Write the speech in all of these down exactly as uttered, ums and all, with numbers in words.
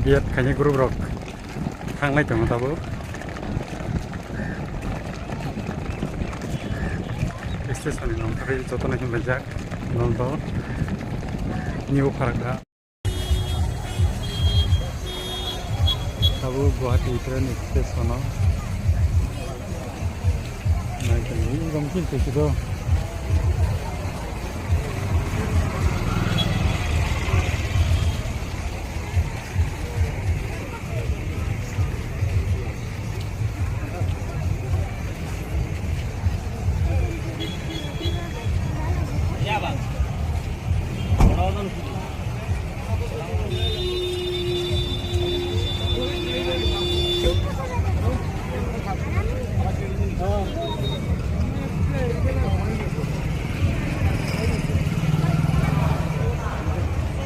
B Ed khainai group rok thanglai tongo tabuk. Station ni nongkhorwi jotono himlaijak Naldo New Farakka. Tabuk Guwahati train station o. Naitongwi gom khe twi khe do.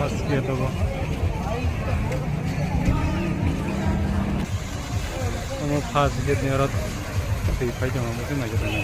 First gate obo. Omo first gate ni oro twi phai tongo, omo khe naikhe tongo.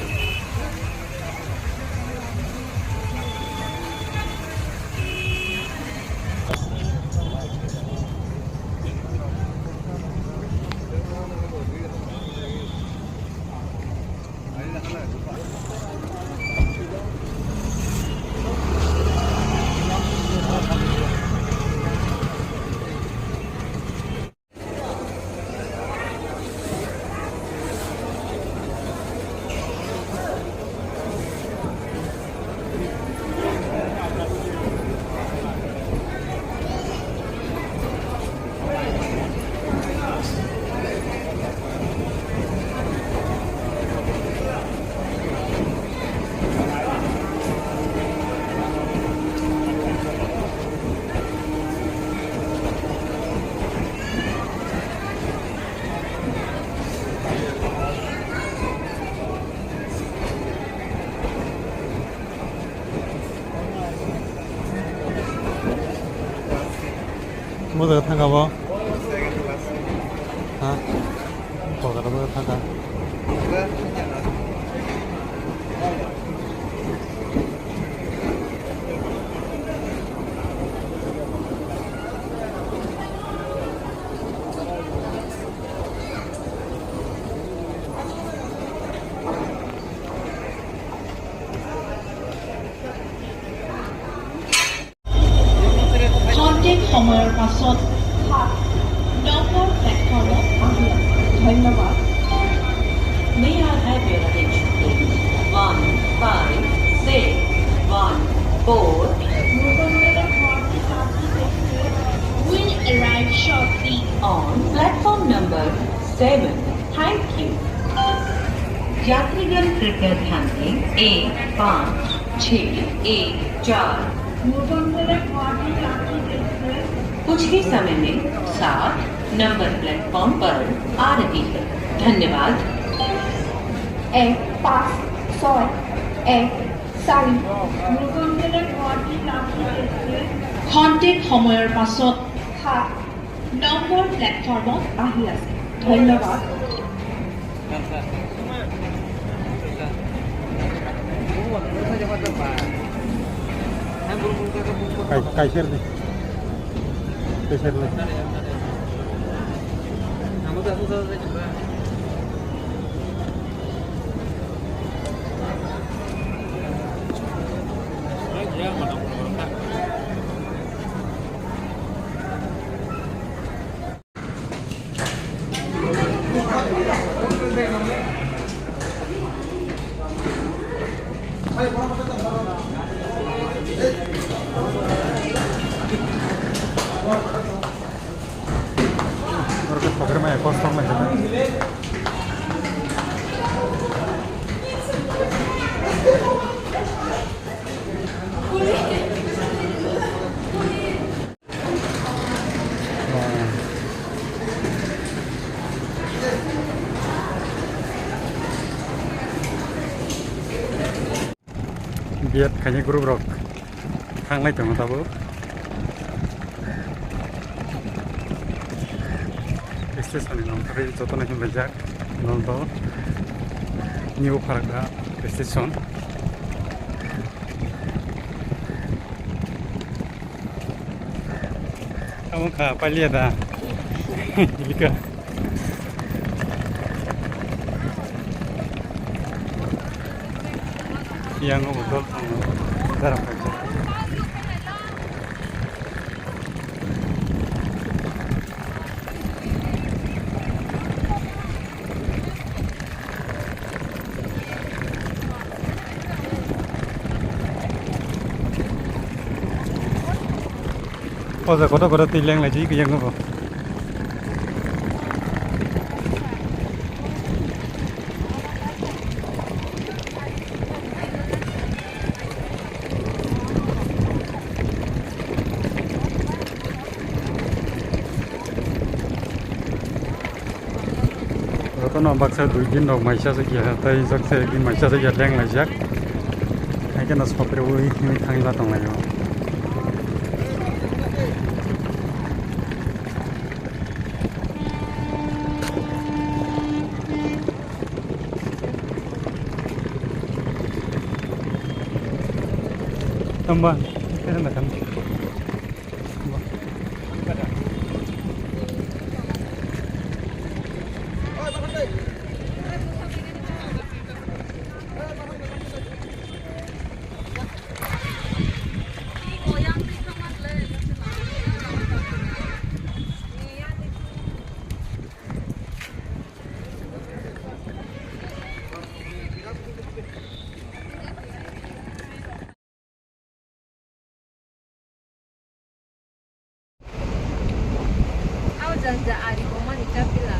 Mo jaga thangkha bo? Ha? Bo jaga thangkha. Contact সময়ৰ পাছত সাত নম্বৰ প্লেটফৰ্মত আহি আছে। ধন্যবাদ। May I have your attention, please? One five six one four will arrive shortly on platform number seven. Thank you. यात्रीगण कृपया ध्यान दें, एक पाँच छः एक चार कुछ ही समय में सात नंबर प्लेटफॉर्म पर आ रही है। धन्यवाद। এক পাঁচ ছয় এক চাৰি। Contact সময়ৰ পাছত সাত নম্বৰ প্লেটফৰ্মত আহি আছে। ধন্যবাদ। Kai, kai ser di. Kai ser di. Oro khe kokrwma ekos tongmani. B Ed khainai group rok thanglai tongo tabuk. Station ni nongkhorwi jotono himlaijak Naldo New Farakka station. Tamo kha pailiya da. Ilika. Yang obo dol tongo. Darap kaisa. O jaga kotor kotor twi leng lai jik yang bo. Jotono baksa dui din rok maisa se kiya, tei jak se ek din maisa se kiya leng laijak. Hai kheno sopre ui himwi thangwi ma tong laio. Tamba, kaya na kan. Au janja ari bomani chapila.